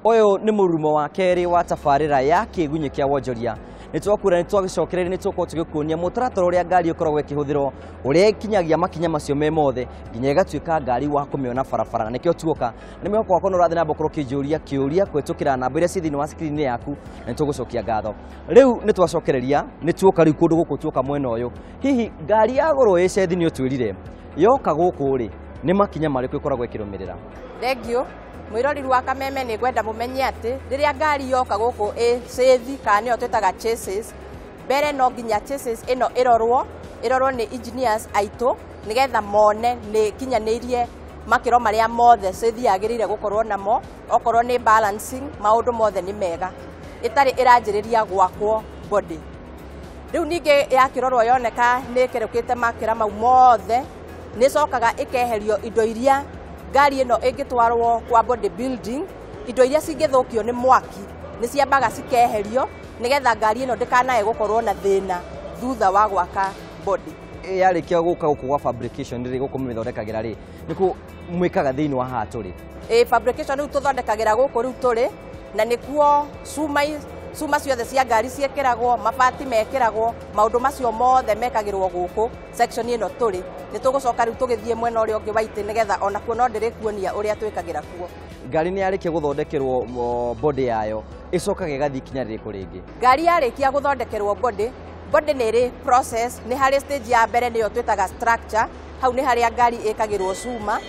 Ũyũ nĩ mũrurumo wa kerĩ wa tabarĩra ya kĩgunyĩ kĩa wonjoria. Nĩ twakwĩra nĩ twagĩcokereria, nĩ tũgũkorwo tũgĩkuonia mũtaratara ũrĩa ngari ĩkoragwo ĩkĩhũthĩrwo, ũrĩa ĩkinyagia makinya macio me mothe nginya ĩgatuĩka ngari wa kũmĩona barabara. Na nĩkĩo tuoka nĩ mwĩhoko wakwa nĩ ũrathiĩ na mbere gũkorwo ũkĩnjũria kĩũria kũhĩtũkĩra namba iria ciĩ thĩinĩ wa screen yaku, na nĩ tũgũcokia ngatho. Rĩu nĩ twacokereria, nĩ tuoka rĩu kũndũ gũkũ, tuoka mwena ũyũ. Hihi ngari yagũrwo ĩ cethi, nĩ ũtwĩrire yoka gũkũ rĩ, nĩ makinya marĩkũ ĩkoragwo ĩkĩrũmĩrĩra? Thengiũ mwĩroreri wa Kameme, nĩ ngwenda mũmenye atĩ rĩrĩa ngari yoka gũkũ ĩ cĩthi, kana nĩyo twĩtaga chassis, mbere no nginya chassis ĩno ĩrorwo nĩ engineers aitũ nĩgetha mone nĩ kinyanĩirie makĩro marĩa mothe cĩthi yagĩrĩire gũkorwo namo. Okorwo nĩ balancing, maũndũ mothe nĩ mega, ĩtarĩ ĩranjĩrĩria gwakwo body. Rĩu ningĩ yakĩrorwo yoneka nĩ ĩkerũkĩte makĩra mau mothe, nĩ ĩcokaga ĩkeherio indo iria ngari ĩno ĩngĩtwarwo kwa body building, indo iria cingĩthũkio nĩ mwaki nĩ ciambaga cikeherio nĩgetha ngari ĩno ndĩkanae gũkorwo na thĩna thutha wa gwaka body. Yarĩkia gũka gũkũ gwa fabrication rĩ, gũkũ mũmĩthondekagĩra rĩ, nĩkũ mwĩkaga thĩinĩ wa haha tũrĩ? Ĩ fabrication rĩu tũthondekagĩra gũkũ rĩu tũrĩ, na nĩkuo cuma ciothe cia ngari ciĩkĩragwo, mabati mekĩragwo, maũndũ macio mothe mekagĩrwo gũkũ section ĩno tũrĩ. Nĩ tũgũcoka rĩu tũgĩthiĩ mwena ũrĩa ũngĩ wa itĩ nĩgetha onakuo no ndĩrĩkuonia ũrĩa twĩkagĩra kuo. Ngari nĩ yarĩkia gũthondekerwo body yayo, ĩcokaga ĩgathiĩ ikinya rĩrĩkũ rĩngĩ? Ngari yarĩkia gũthondekerwo body, body nĩ ĩrĩ process. Nĩ harĩ stage ya mbere, nĩyo twĩtaga structure. Hau nĩ harĩa ngari ĩkagĩrwo cuma.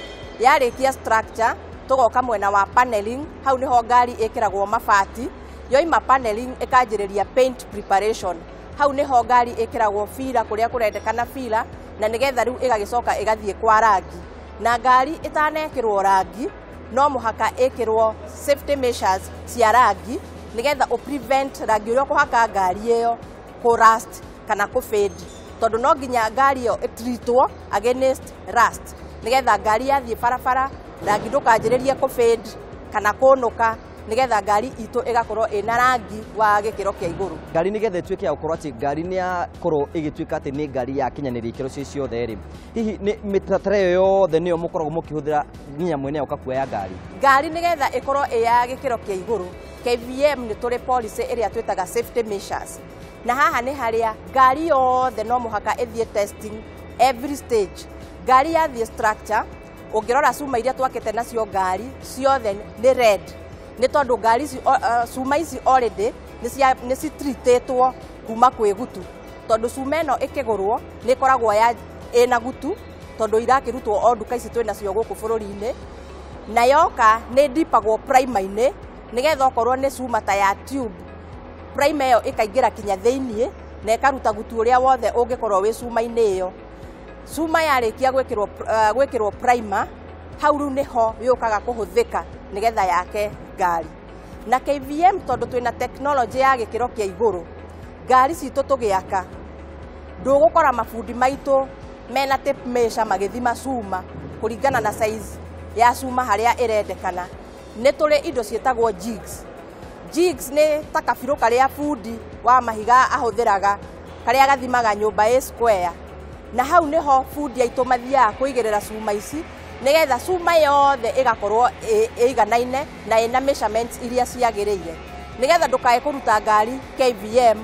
Yarĩkia structure, tũgoka mwena wa paneling. Hau nĩho ngari ĩkĩragwo mabati. Yoima paneling, ĩkanjĩrĩria paint preparation. Hau nĩho ngari ĩkĩragwo filler kũrĩa kũrendekana filler, na nĩgetha rĩu ĩgagĩcoka ĩgathiĩ kwa rangi. Na ngari ĩtanekĩrwo rangi no mũhaka ĩkĩrwo safety measures cia rangi nĩgetha ũ prevent rangi ũrĩa ũkũhaka ngari ĩyo kũ rust kana kũ fade, tondũ no nginya ngari ĩyo ĩtreatwo against rust nĩgetha ngari yathiĩ barabara rangi ndũkanjĩrĩrie kũ fade kana kũnũka, nĩgetha ngari itũ ĩgakorwo ĩna rangi wa gĩkĩro kĩa igũrũ. Ngari nĩgetha ĩtuĩke ya gũkorwo atĩ ngari nĩ yakorwo ĩgĩtuĩka atĩ nĩ ngari yakinyanĩria ikĩro cio ciothe rĩ, hihi nĩ mĩtaratara ĩyo yothe nĩyo mũkoragwo mũkĩhũthĩra nginya mwene oka kuoya ngari? Ngari nĩgetha ĩkorwo ĩ ya gĩkĩro kĩa igũrũ, KVM nĩ tũrĩ policy ĩrĩa twĩtaga safety measures, na haha nĩ harĩa ngari yothe no mũhaka ĩthiĩ testing every stage. Ngari yathiĩ structure, ũngĩrora cuma iria twakĩte nacio ngari ciothe nĩ red, nĩ tondũ ngari ici, cuma ici already nĩ citreatĩtwo kuma kwĩ gutu, tondũ cuma ĩno ĩkĩgũrwo nĩ ĩkoragwo ya ĩna gutu, tondũ irakĩrutwo o nduka ici twĩ nacio gũkũ bũrũri-inĩ. Na yoka nĩ ndipagwo primer-inĩ nĩgetha okorwo nĩ cuma ta ya tube, primer ĩyo ĩkaingĩra kinya thĩiniĩ na ĩkaruta gutu ũrĩa wothe ũngĩkorwo wĩ cuma-inĩ ĩyo. Cuma yarĩkia gwĩkĩrwo primer, hau rĩu nĩho yũkaga kũhũthĩka nĩgetha yake ngari. Na KVM, tondũ twĩna technology ya gĩkĩro kĩa igũrũ, ngari citũ tũgĩaka ndũgũkora mabundi maitũ mena tape measure magĩthima cuma kũringana na size ya cuma harĩa ĩrendekana. Nĩ tũrĩ indo ciĩtagwo jigs. Jigs nĩ ta kabirũ karĩa bundi wa mahiga ahũthĩraga, karĩa gathimaga nyũmba ĩ square, na hau nĩho bundi aitũ mathiaga kũigĩrĩra cuma ici nĩgetha cuma yothe ĩgakorwo ĩiganaine na ĩna measurements iria ciagĩrĩire, nĩgetha ndũkae kũruta ngari KVM,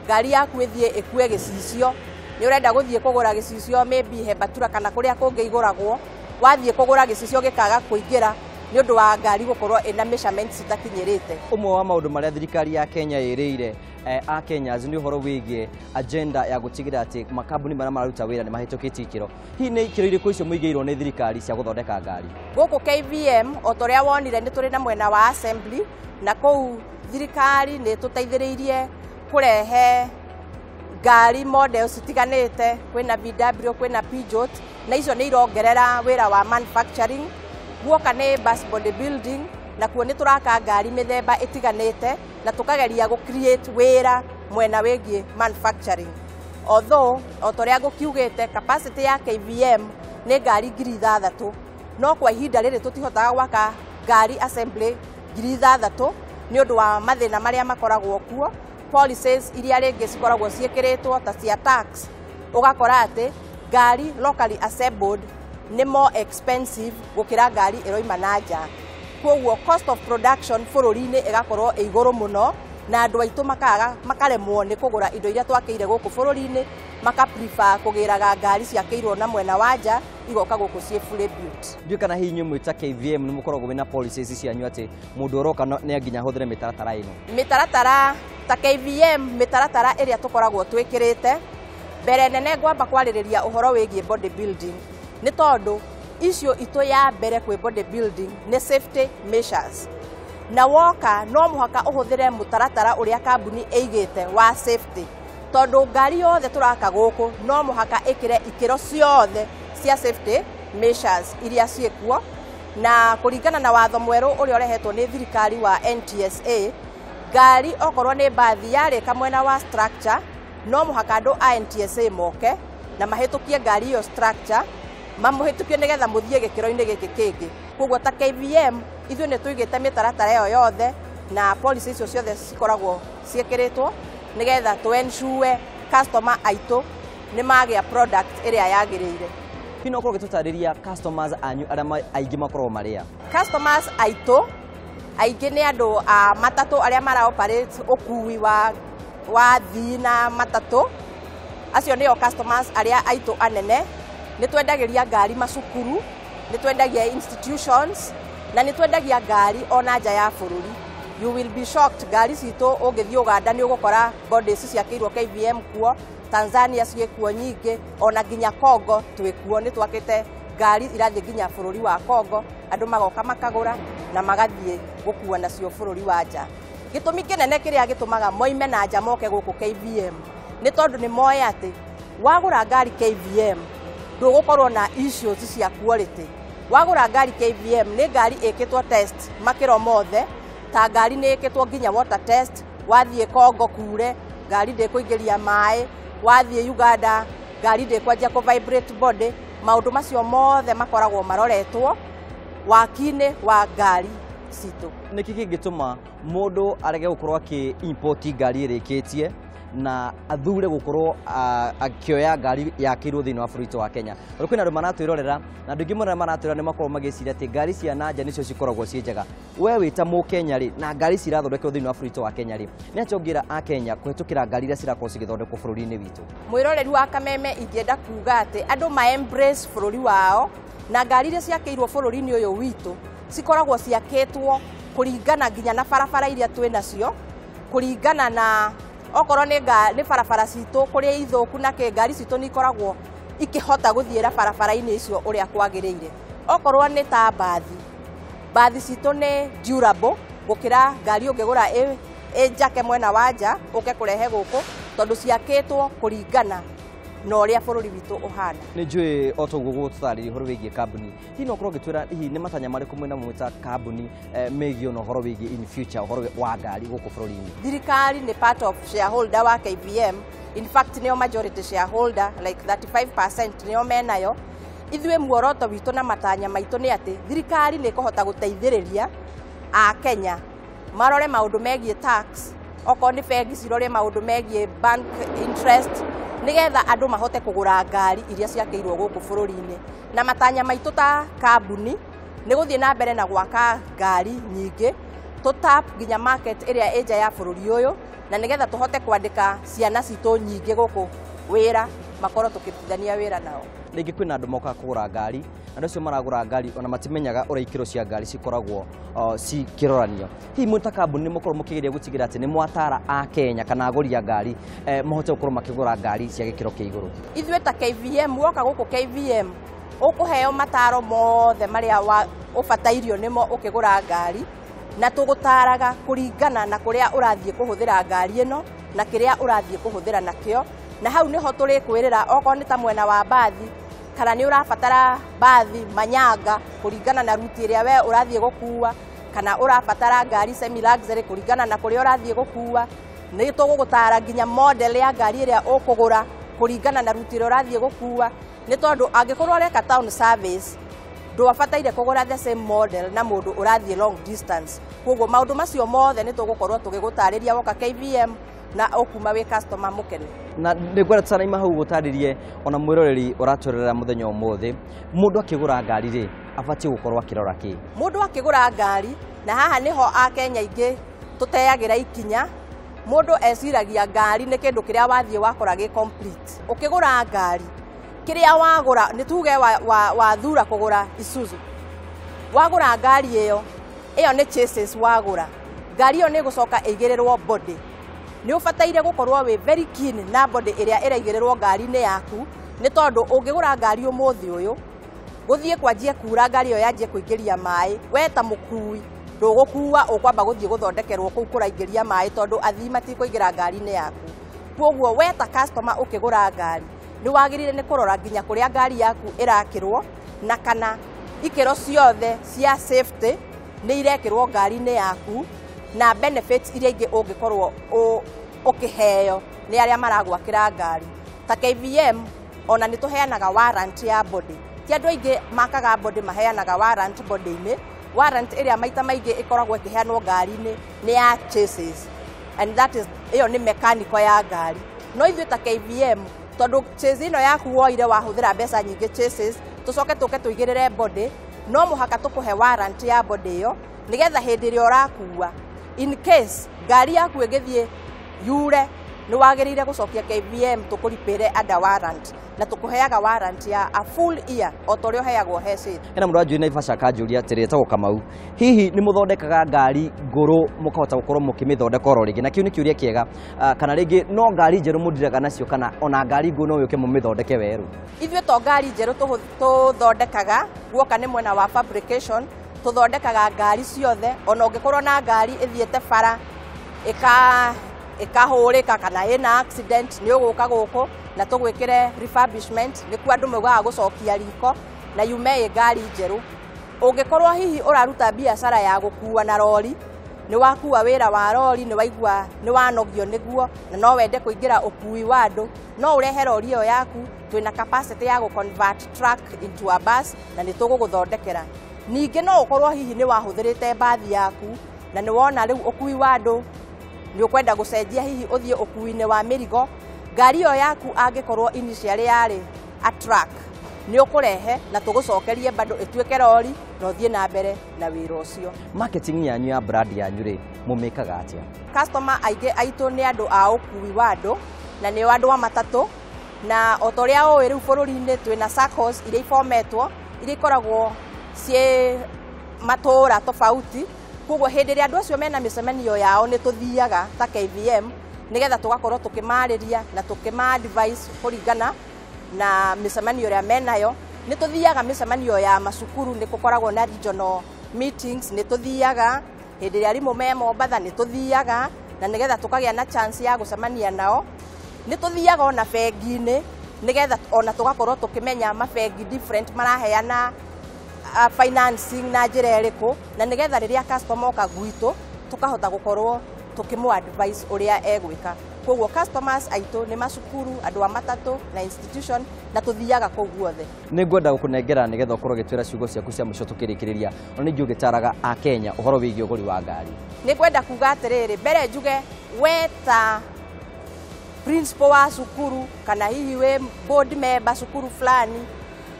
ngari yaku ĩthiĩ ĩkue gĩcicio. Nĩ ũrenda gũthiĩ kũgũra gĩcicio maybe Hebatura kana kũrĩa kũngĩ igũragwo, wathiĩ kũgũra gĩcicio gĩkaga kũingĩra nĩ ũndũ wa ngari gũkorwo ĩna measurements citakinyĩrĩte. Ũmwe wa maũndũ marĩa thirikari ya Kenya ĩrĩire a Kenyans nĩ ũhoro wĩgiĩ agenda ya gũtigĩrĩra atĩ makambuni marĩa mararuta wĩra nĩ mahĩtũkĩtie ikĩro. Hihi nĩ ikĩro irĩkũ icio mũigĩirwo nĩ thirikari cia gũthondeka ngari? Gũkũ KVM, o ta ũrĩa wonire, nĩ tũrĩ na mwena wa assembly, na kũu thirikari nĩ tũteithĩrĩirie kũrehe ngari models citiganĩte. Kwĩna VW, kwĩna Peugeot, na icio nĩ irongerera wĩra wa manufacturing. Guoka nĩ bus body building, nakuo nĩ tũraka ngari mĩthemba ĩtiganĩte na tũkageria gũ create wĩra mwena wĩgiĩ manufacturing. Although, o ta ũrĩa ngũkiugĩte, capacity ya KVM nĩ ngari 6,000, no kwa ihinda rĩrĩ tũtihotaga gwaka ngari assembly 6,000 nĩ ũndũ wa mathĩna marĩa makoragwo kuo, policies iria rĩngĩ cikoragwo ciĩkĩrĩtwo ta cia tax, ũgakora atĩ ngari locally assembled nĩ more expensive gũkĩra ngari ĩroima na nja. Koguo cost of production bũrũri-inĩ ĩgakorwo ĩ igũrũ mũno, na andũ aitũ makaga makaremwo nĩ kũgũra indo iria twakĩire gũkũ bũrũri-inĩ, maka prefer kũgĩraga ngari ciakĩirwo na mwena wa nja igoka gũkũ ciĩ fully built. Ndiũĩ kana hihi inyuĩ mwĩ ta KVM nĩ mũkoragwo mwĩna policies cianyu atĩ mũndũ ũroka nĩ nginya ahũthĩre mĩtaratara ĩno? Mĩtaratara ta KVM, mĩtaratara ĩrĩa tũkoragwo twĩkĩrĩte mbere nene, ngwamba kwarĩrĩria ũhoro wĩgiĩ body building, nĩ tondũ icio itũ ya mbere kwĩ body building nĩ safety measures, na woka no mũhaka ũhũthĩre mũtaratara ũrĩa kambuni ĩigĩte wa safety, tondũ ngari yothe tũraka gũkũ no mũhaka ĩkĩre ikĩro ciothe cia safety measures iria ciĩkuo. Na kũringana na watho mwerũ ũrĩa ũrehetwo nĩ thirikari wa NTSA, ngari okorwo nĩ mbathi yarĩka mwena wa structure, no mũhaka andũ a NTSA moke na mahĩtũkie ngari ĩyo structure, mamũhĩtũkie nĩgetha mũthiĩ gĩkĩro-inĩ gĩkĩ kĩngĩ. Koguo ta KVM ithuĩ nĩ tũigĩte mĩtaratara ĩyo yothe na policy icio ciothe cikoragwo ciĩkĩrĩtwo nĩgetha tũ ensure customer aitũ nĩ magĩa product ĩrĩa yagĩrĩire. Hihi no ũkorwo ũgĩtũtarĩria customers anyu arĩa aingĩ makoragwo marĩa? Customers aitũ aingĩ nĩ andũ a matatũ arĩa mara operate ũkui wa thii na matatũ. Acio nĩo customers arĩa aitũ anene. Nĩ twendagĩria ngari macukuru, nĩ twendagia institutions, na nĩ twendagia ngari ona nja ya bũrũri. You will be shocked, ngari citũ ũngĩthiĩ Uganda nĩ ũgũkora bodies ciakĩirwo KVM kuo, Tanzania ciĩkuo nyingĩ, ona nginya Congo twĩkuo. Nĩ twakĩte ngari irathiĩ nginya bũrũri wa Congo, andũ magoka makagũra na magathiĩ gũkua nacio bũrũri wa nja. Gĩtũmi kĩnene kĩrĩa gĩtũmaga moime na nja moke gũkũ KVM nĩ tondũ nĩ moĩ atĩ wagũra ngari KVM ndũgũkorwo na issues cia quality. Wagũra ngari KVM nĩ ngari ĩkĩtwo test makĩro mothe, ta ngari nĩ ĩkĩtwo nginya water test. Wathiĩ Congo kure ngari ndĩkũingĩria maĩ, wathiĩ Uganda ngari ndĩkwanjia kũ vibrate body. Maũndũ macio mothe makoragwo maroretwo waki-inĩ wa ngari citũ. Nĩkĩ kĩngĩtũma mũndũ arege gũkorwo akĩ import ngari ĩrĩkĩtie na athure gũkorwo akĩoya ngari yakĩirwo thĩinĩ wa bũrũri witũ wa Kenya? Tondũ kwĩna andũ maratwĩrorera, na andũ aingĩ mũno arĩa maratwĩrorera nĩ makoragwo magĩciria atĩ ngari cia na nja nĩcio cikoragwo ciĩ njega. We wĩ ta Mũkenya rĩ, na ngari cirathondekerwo thĩinĩ wa bũrũri witũ wa Kenya rĩ, nĩ atĩa ũngĩra Akenya kũhetũkĩra ngari iria cirakorwo cigĩthondekwo bũrũri-inĩ witũ? Mwĩroreri wa Kameme, ingĩenda kuga atĩ andũ ma embrace bũrũri wao, na ngari iria ciakĩirwo bũrũri-inĩ ũyũ witũ cikoragwo ciakĩtwo kũringana nginya na barabara iria twĩ nacio, kũringana na okorwo nĩ barabara citũ kũrĩa ithũku na kĩ, ngari citũ nĩ ikoragwo ikĩhota gũthiĩra barabara-inĩ icio ũrĩa kwagĩrĩire. Okorwo nĩ ta mbathi, mbathi citũ nĩ durable gũkĩra ngari ũngĩgũra ĩ njake mwena wa nja ũke kũrehe gũkũ, tondũ ciakĩtwo kũringana na ũrĩa bũrũri witũ ũhana. Nĩ njũĩ o toguo gũgũtũtarĩria ũhoro wĩgiĩ kambuni, hihi no ũkorwo ũgĩtwĩra hihi nĩ matanya marĩkũ mwĩna mo ta kambuni megiĩ na ũhoro wĩgiĩ in future ũhoro wa ngari gũkũ bũrũri-inĩ? Thirikari nĩ part of shareholder wa KVM. In fact, nĩo majority shareholder, like 35% nĩo menayo. Ithuĩ muoroto witũ na matanya maitũ nĩ atĩ thirikari nĩ ĩkũhota gũteithĩrĩria a Kenya marore maũndũ megiĩ tax, okorwo nĩ bengi cirore maũndũ megiĩ bank interest, nĩgetha andũ mahote kũgũra ngari iria ciakĩirwo gũkũ bũrũri-inĩ. Na matanya maitũ ta kambuni nĩ gũthiĩ na mbere na gwaka ngari nyingĩ, tũ tap nginya market ĩrĩa ĩ nja ya bũrũri ũyũ, na nĩgetha tũhote kwandĩka ciana citũ nyingĩ gũkũ wĩra, makorwo tũkĩrutithania wĩra nao. Rĩngĩ kwĩna andũ mokaga kũgũra ngari, andũ acio maragũra ngari ona matimenyaga ũrĩa ikĩro cia ngari cikoragwo cikĩroranio. Hihi mwĩ ta kambuni nĩ mũkorwo mũkĩgeria gũtigĩrĩra atĩ nĩ mwatara a Kenya kana agũri a ngari mahote gũkorwo makĩgũra ngari cia gĩkĩro kĩa igũrũ? Ithuĩ ta KVM, woka gũkũ KVM ũkũheo mataro mothe marĩa ũbatairio nĩmo ũkĩgũra ngari, na tũgũtaraga kũringana na kũrĩa ũrathiĩ kũhũthĩra ngari ĩno na kĩrĩa ũrathiĩ kũhũthĩra nakĩo. Na hau nĩho tũrĩkwĩrĩra okorwo nĩ ta mwena wa mbathi, kana nĩ ũrabatara mbathi manyanga kũringana na ruti ĩrĩa we ũrathiĩ gũkua, kana ũrabatara ngari semi luxury kũringana na kũrĩa ũrathiĩ gũkua. Nĩ tũgũgũtara nginya model ya ngari ĩrĩa ũkũgũra kũringana na ruti ĩrĩa ũrathiĩ gũkua, nĩ tondũ angĩkorwo ũreka town service ndwabataire kũgũra the same model na mũndũ ũrathiĩ long distance. Koguo maũndũ macio mothe nĩ tũgũkorwo tũgĩgũtarĩria woka KVM, na ũkuma wĩ customer mũkenu. Na nĩ ngwenda tũtanaima hau gũtarĩrie ona mwĩroreri ũratwĩrorera mũthenya ũmũthĩ, mũndũ akĩgũra ngari rĩ, Abatiĩ gũkorwo akĩrora kĩ? Mũndũ akĩgũra ngari, na haha nĩho Akenya aingĩ tũteagĩra ikinya, mũndũ eciragia ngari nĩ kĩndũ kĩrĩa wathiĩ wakora gĩ complete. Ũkĩgũra ngari, kĩrĩa wagũra, nĩ tuge wathura kũgũra Isuzu, wagũra ngari ĩyo, ĩyo nĩ chassis wagũra, ngari ĩyo nĩ ĩgũcoka ĩigĩrĩrwo body. Nĩ ũbataire gũkorwo wĩ very keen na body ĩrĩa ĩraigĩrĩrwo ngari-inĩ yaku, nĩ tondũ ũngĩgũra ngari ũmũthĩ ũyũ, gũthiĩ kwanjie kura ngari ĩyo yanjie kũingĩria maĩ, we ta mũkui ndũgũkua, ũkwamba gũthiĩ gũthondekerwo kũu kũraingĩria maĩ tondũ athii matikũingĩra ngari-inĩ yaku. Koguo we ta customer ũkĩgũra ngari nĩ wagĩrĩire nĩ kũrora nginya kũrĩa ngari yaku ĩrakĩrwo, na kana ikĩro ciothe cia safety nĩ irekĩrwo ngari-inĩ yaku, na benefits iria ingĩ ũngĩkorwo ũkĩheo nĩ arĩa maragwakĩra ngari. Ta KVM ona nĩ tũheanaga warrant ya body. Ti andũ aingĩ makaga body maheanaga warrant body-inĩ. Warrant ĩrĩa maita maingĩ ĩkoragwo ĩkĩheanwo ngari-inĩ nĩ ya chassis, and that is ĩyo nĩ mechanical ya ngari. No ithuĩ ta KVM, tondũ chassis ĩno yaku woire wahũthĩra mbeca nyingĩ chassis, tũcoke tũke tũigĩrĩre body, no mũhaka tũkũhe warrant ya body ĩyo nĩgetha hĩndĩ ĩrĩa ũrakua, in case ngari yaku ĩgĩthiĩ yure, nĩ wagĩrĩire gũcokia KVM tũkũripĩre under warrant, na tũkũheaga warrant ya a full year o ta ũrĩa ũheagwo he chassis. Hena mũndũ wanjũria Naivasha akanjũria atĩrĩ, etagwo Kamau, hihi nĩ mũthondekaga ngari ngũrũ mũkahota gũkorwo mũkĩmĩthondeka oro rĩngĩ? Na kĩu nĩ kĩũria kĩega. Kana rĩngĩ no ngari njerũ mũndiraga nacio, kana ona ngari ngũrũ no yũke mũmĩthondeke werũ? Ithuĩ to ngari njerũ tũthondekaga, guoka nĩ mwena wa fabrication, tũthondekaga ngari ciothe. Ona ũngĩkorwo na ngari ĩthiĩte bara ĩkahũrĩka kana ĩna accident, nĩ ũgũka gũkũ na tũgwĩkĩre refurbishment, nĩkuo andũ maugaga gũcokia riko, na yume ĩ ngari njerũ. Ũngĩkorwo hihi ũraruta biacara ya gũkua na rori, nĩ wakua wĩra wa rori, nĩ waigua nĩ wanogio nĩguo, na no wende kũingĩra ũkui wa andũ, no ũrehe rori ĩyo yaku, twĩna capacity ya gũ convert truck into a bus, na nĩ tũgũgũthondekera. Ningĩ no ũkorwo hihi nĩ wahũthĩrĩte mbathi yaku, na nĩ wona rĩu ũkui wa andũ nĩ ũkwenda gũcenjia, hihi ũthiĩ ũkui-inĩ wa mĩrigo, ngari ĩyo yaku angĩkorwo initially yarĩ a truck, nĩ ũkũrehe na tũgũcokerie bado ĩtuĩke rori na ũthiĩ na mbere na wĩra ũcio. Marketing yanyu ya brand yanyu rĩ, mũmĩkaga atĩa? Customer aingĩ aitũ nĩ andũ a ũkui wa andũ, na nĩo andũ a matatũ, na o ta ũrĩa ũĩ rĩu bũrũri-inĩ twĩna SACCOs iria ibometwo, iria ikoragwo ciĩ matũũra tofauti. Koguo hĩndĩ ĩrĩa andũ acio mena mĩcemanio yao nĩ tũthiaga ta KVM nĩgetha tũgakorwo tũkĩmarĩria na tũkĩma advice kũringana na mĩcemanio ĩrĩa menayo. Nĩ tũthiaga mĩcemanio ya macukuru, nĩ gũkoragwo na regional meetings, nĩ tũthiaga hĩndĩ ĩrĩa arimũ me Mombatha, nĩ tũthiaga na nĩgetha tũkagĩa na chance ya gũcemania nao. Nĩ tũthiaga ona bengi-inĩ nĩgetha ona tũgakorwo tũkĩmenya mabengi different maraheana financing na njĩra ĩrĩkũ, na nĩgetha rĩrĩa customer oka gwitũ tũkahota gũkorwo tũkĩmũ advice ũrĩa egwĩka. Koguo customers aitũ nĩ macukuru, andũ a matatũ na institution, na tũthiaga kũu guothe. Nĩ ngwenda gũkũnengera nĩgetha ũkorwo ũgĩtwĩra ciugo ciaku cia mũico tũkĩrĩkĩrĩria, ona ningĩ ũgĩtaraga Akenya ũhoro wĩgiĩ ũgũri wa ngari. Nĩ ngwenda kuga atĩrĩrĩ, mbere njuge we ta principal wa cukuru kana hihi wĩ board member cukuru fulani,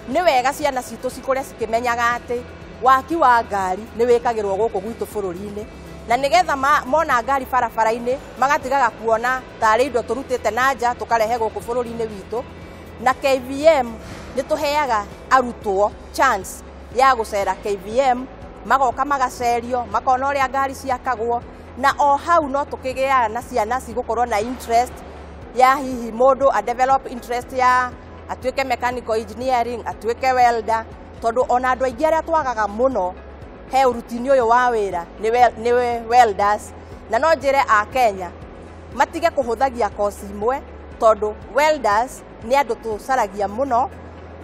nĩ wega ciana citũ cikũre cikĩmenyaga atĩ waki wa ngari nĩ wĩkagĩrwo gũkũ gwitũ bũrũri-inĩ, na nĩgetha mona ngari barabara-inĩ magatigaga kuona tarĩ indo tũrutĩte na nja tũkarehe gũkũ bũrũri-inĩ witũ. Na KVM nĩ tũheaga arutwo chance ya gũcera KVM, magoka magacerio, makona ũrĩa ngari ciakagwo, na o hau no tũkĩgĩaga na ciana cigũkorwo na interest ya hihi mũndũ a develop interest ya atuĩke mechanical engineering, atuĩke welder, tondũ ona andũ aingĩ arĩa twagaga mũno he ũruti-inĩ ũyũ wa wĩra nĩ welders. Na no njĩre a Kenya matige kũhũthagia kosi imwe, tondũ welders nĩ andũ tũcaragia mũno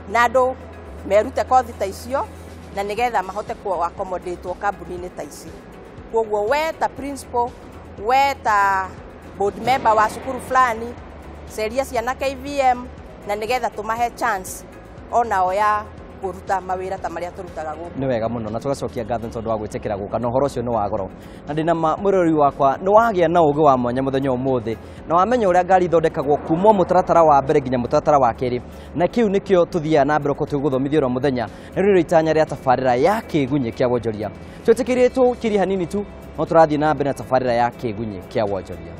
na andũ merute kothi ta icio na nĩgetha mahote ku accommodate kambuni-inĩ ta ici. Koguo we ta principal, we ta board member wa cukuru fulani, ceria ciana KVM na nĩgetha tũmahe chance onao ya Kũruta mawĩra ta marĩa tũrutaga gũkũ. Nĩ wega mũno, na tũgacokia ngatho nĩ tondũ wa gwĩtĩkĩra gũka, na ũhoro ũcio nĩ wa goro, na ndĩna ma mwĩrori wakwa nĩ wagĩa na ũgĩ wa mwanya mũthenya ũmũthĩ, na wamenya ũrĩa ngari ithondekagwo kuma mũtaratara wa mbere nginya mũtaratara wa kerĩ, na kĩu nĩkĩo tũthiaga na mbere ũkorwo tũgĩgũthomithia oro mũthenya, na rĩrĩ itanya rĩa tabarĩra ya Kĩgunyĩ kĩa Wonjoria. Twĩtĩkĩrie tũkirie hanini tu, no tũrathiĩ na mbere na tabarĩra ya Kĩgunyĩ kĩa Wonjoria.